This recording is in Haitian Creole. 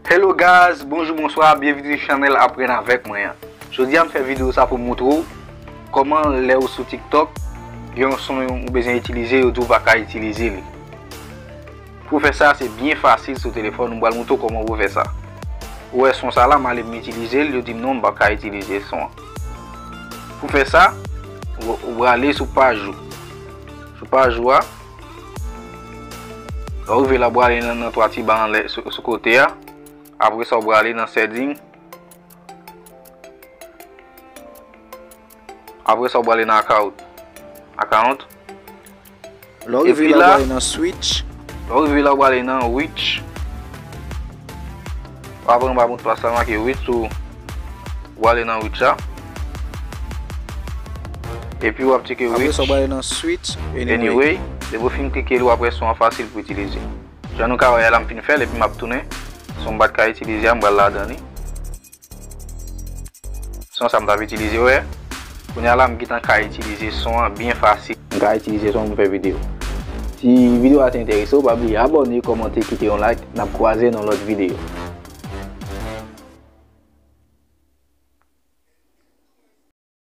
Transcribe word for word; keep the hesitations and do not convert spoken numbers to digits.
Hello guys, bonjou, bonswa, byenvini sou chanèl Aprann Avèk Mwen an. Jodi a m fè videyo sa pou moutre w kòman lè ou sou TikTok, gen yon son ou bezwen itilize, yo di w pa ka itilize li. Pou fè sa, se byen fasil sou telefòn, m pral moutre w kòman pou fè sa. Ou wè son sa la, m ale m itilize l, yo di m non, m pa ka itilize son an. Pou fè sa, ou, ou prale sou paj ou. Sou paj ou a, lè w rive la, w prale nan, nan twa ti ba anlè sou, sou kote a. Apre sa, w prale nan setting. Apre sa, w prale nan account. Account. Lè w rive la, w prale nan switch. Lè w rive la, w prale nan reach. W ap anba mot pas la make reach, ou prale nan reach la. Epi w ap tcheke reach. Apre sa, w prale nan switch anyway. Anyway, depi w fin klike li, w ap wè son an fasil pou itilize. Jan nou ka wè a la, m fin fè l epi m ap tounen. Son m pa t ka itilize a, m pral ladan li. Son sa m t ap itilize, wè. Kounye a la, m gentan ka itilize son an byen fasil. M ka itilize son an pou m fè videyo. Si videyo a te enterese w, pa bliye abòne, kòmante, kite yon like. N ap kwaze nan lòt videyo.